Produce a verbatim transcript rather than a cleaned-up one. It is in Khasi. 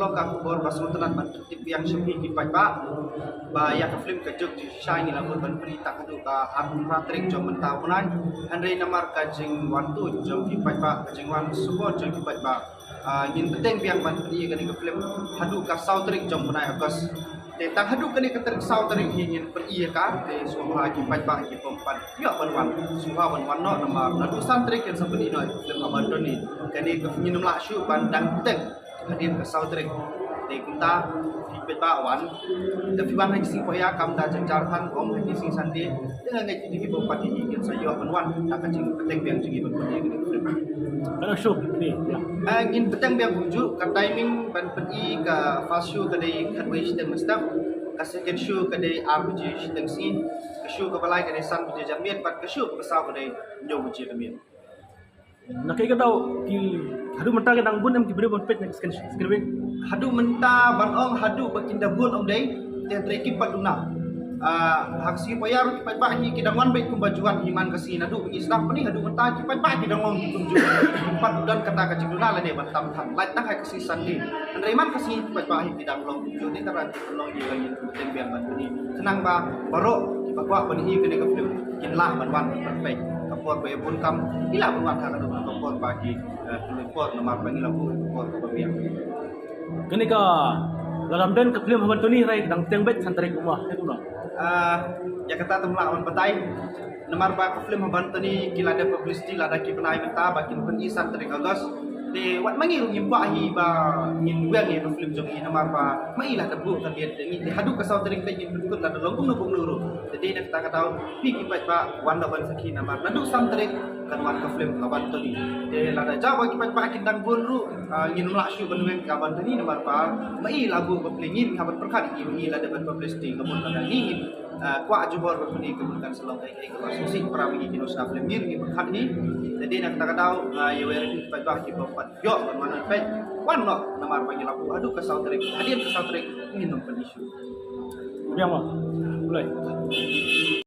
Ka khubor ba sngewtynnat ban tip biang sha phi ki paidbah ba ïa ka film Ka Juk Jingshisha ngi la mut ban plie tang haduh ka arphew phra tarik jong mynta u bnai. Hynrei namar ka jingwan tuid jong ki paidbah, ka jingwan support jong ki paidbah, ah, ngin bteng biang ban plie kane ka film haduh ka saw tarik jong bnai August. Te tang haduh kane ka tarik saw tarik hi ngin plie ïa ka, te sngewbha ki paidbah ki bym pat ïoh ban wan, sngewbha ban wan noh namar naduh san tarik ngin sa plie noh ïa ka film Haban Tony. Kane ka ngin ym lah shuh ban dang bteng hadien ka saw tarik. Te kumta phi paidbah wan, da phi wan ha ki sngi Poh Ïa kam da jynjar than, ym ha ki sngi Sunday. Te nga ngeit ki dei ki bym pat hi ngin sa ïoh ban wan da ka jingbteng biang jong ngi ban plie ïa ka film. Katno show phi plie? Ïa. Ah, ngin bteng biang kumjuh, ka timing ban plie ka first show ka dei khatwei shiteng mynstep, ka second show ka dei ar baje shiteng sngi, ka show kaba lai ka dei san baje janmiet, bad ka show kaba saw ka dei hynñiew baje janmiet. Na kaei ka daw ki haduh mynta ki dang bun em ki briew ban peit na ki screen, screening? Haduh mynta ban ong haduh ba kin da bun ym dei, te hynrei kim pat duna. Ah, ha ka sngi Poh Ïa ruh ki paidbah hi ki dang wan beit kumba ju wan hi man ka sngi, naduh ba ngi sdang plie haduh mynta ki paidbah ki dang ong kumjuh. Kim pat don kata ka jingduna lane ban tam than, lait tang ha ka sngi Sunday. Hynrei man ka sngi ki paidbah hi ki dang long kumjuh, te tang ba ki long ïa ka ïing bteng biang ban plie. Khnang ba baroh kiba kwah ban ïohi ïa kane ka film kin lah ban wan ban peit. Ka por ba ïa bun kam ki lah ban wan ha kano kano ka por ba ki, eh, ki por namar ba ngi la buh ka por kaba biang. Kane ka, la dang don ka film Haban Tony hynrei dang bteng beit san tarik kumba, eh, kumba. Ah, ïa kata te ym lah ban batai. Namar ba ka film Haban Tony ki la dep publicity lada ki bnai mynta ba kin pyni san tarik August. Te wat ma ngi ruh ngim kwah hi ba ngin weng ïa ka film jong ngi namar ba ma i la da buh ka date jong ngi. Te haduh ka saw tarik te ngin pynkut lada long kumno kumno ruh. Te dei na kata ka daw phi ki paidbah wan da ban sakhi namar naduh san tarik kan wan ka film Haban Tony. Te lada jaw ba ki paidbah kin dang bun ruh, ah, ngin ym lah shuh ban weng ka Haban Tony namar ba ma i la buh ba plie, ngin ha ban pyrkhat ïa i, i la dep ban publicity ka mut lada ngi ngin, ah, kwah jubor ba plie ka mut kan sa long kai. Kaba sngewsih para ma ngi ki nongshna film ngi ruh ngi pyrkhat hi. Te dei na kata ka daw, ah, ïa wei ruh ki paidbah ki bym pat ïoh ban wan peit, wan noh namar ba ngi la buh haduh ka saw tarik, hadien ka saw tarik ngin ym pyn-issue. Biang mo. Pule.